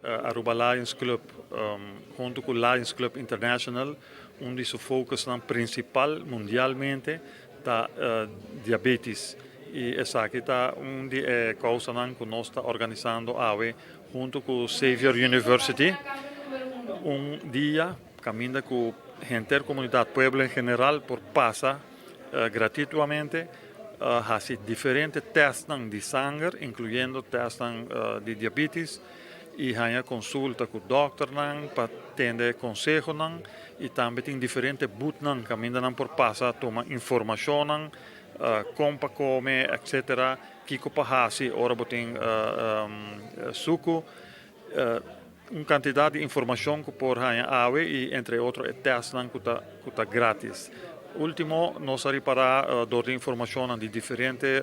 Aruba Lions Club hunto cu Lions Club International, un di su focusnan principal mundialmente ta diabetes y esaki ta un di e causanan cu nos ta organisando awe hunto cu Xavier University un dia caminda cu henter comunidad, pueblo en general, por pasa gratuitamente haci diferente testnan di sanger, incluyendo testnan di diabetes, y haña consulta cu dokternan pa tende consehonan, y tambe tin diferente boothnan caminda nan por pasa tuma informacionnan con pa come, etc., kico pa haci ora bo tin sucu, un cantidad di informacion cu por haña awe y, entre otro, e testnan cu ta gratis. Ultimo, nos a ripara door di informacionnan di diferente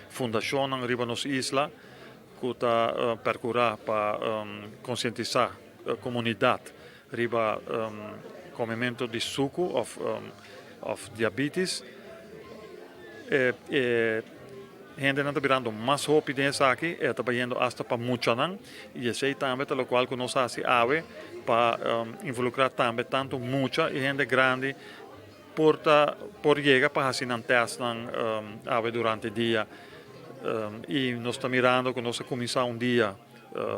fundacionnan riba nos isla cu ta percura pa concientisa comunidad riba comemento di sucu of diabetes. E hendenan ta birando mas hopi den esaki, e ta bayendo hasta pa muchanan, y esey tambe ta locual cu nos a haci awe pa involucra tambe tanto mucha y hende grandi por yega pa haci nan testnan awe durante dia. Y nos ta mirando cu nos a cuminsa un dia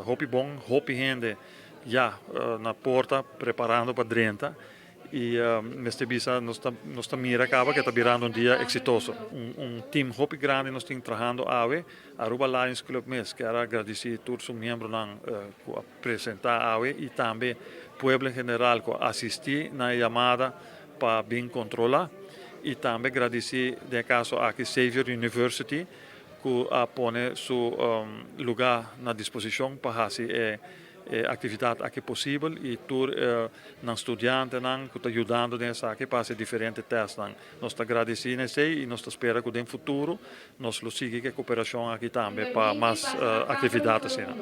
hopi bon, hopi hende ya na porta preparando pa drenta y mester bisa nos ta mira caba cu ta birando un dia exitoso. Un team hopi grandi nos tin trahando awe. Aruba Lions Club mes kier gradici tur su miembronan cu a presenta awe y tambe pueblo en general cu a asisti na e yamada pa bin controla, y tambe gradici den caso aki Xavier University, cu a pone su lugar na disposicion pa haci e actividad aki posibel, y tur nan studiantenan cu ta yudando den esaki pa haci diferente testnan. Nos ta gradici esey y nos ta spera cu den futuro nos lo sigui cu e cooperacion aki tambe pa mas actividad asina.